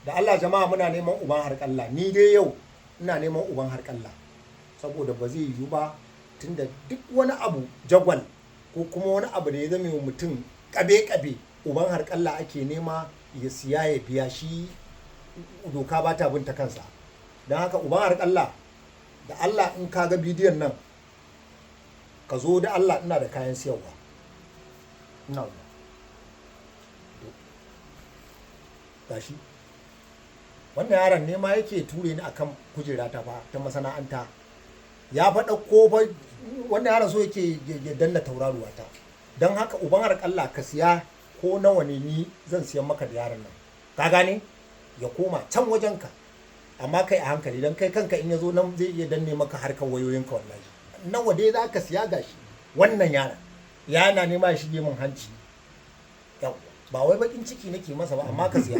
Da Allah jama'a, muna neman uban harƙalla. Ni dai yau ina neman uban harƙalla, saboda ba zai yiwu ba, tunda duk wani abu jagwal ko kuma wani abu da ya zame wa mutum kabe-kabe, uban harƙalla ake nema ya siya ya biya shi. Doka ba ta bin ta kansa. Don haka, uban harƙalla, da Allah in ka ga bidiyon nan, ka zo da Allah, ina da kayan siyarwa. Ina zuwa. Gashi, wannan yaron ne ma yake ture ni akan kujera ta fa ta masana'anta. Ya fa ɗauko fa. Wannan yaron so yake ya danna tauraruwa ta. Don haka, uban harƙalla, ka siya ko nawa ne, ni zan siyan maka da yaron nan, ka gane? Ya koma can wajenka, amma kai a hankali, don kai kanka in ya zo nan zai iya danne maka harkar wayoyinka wallahi. Nawa dai za ka siya? Gashi, wannan yaron yana nema ya shige min hanci. Yau ba wai bakin ciki nake masa ba, amma ka siya.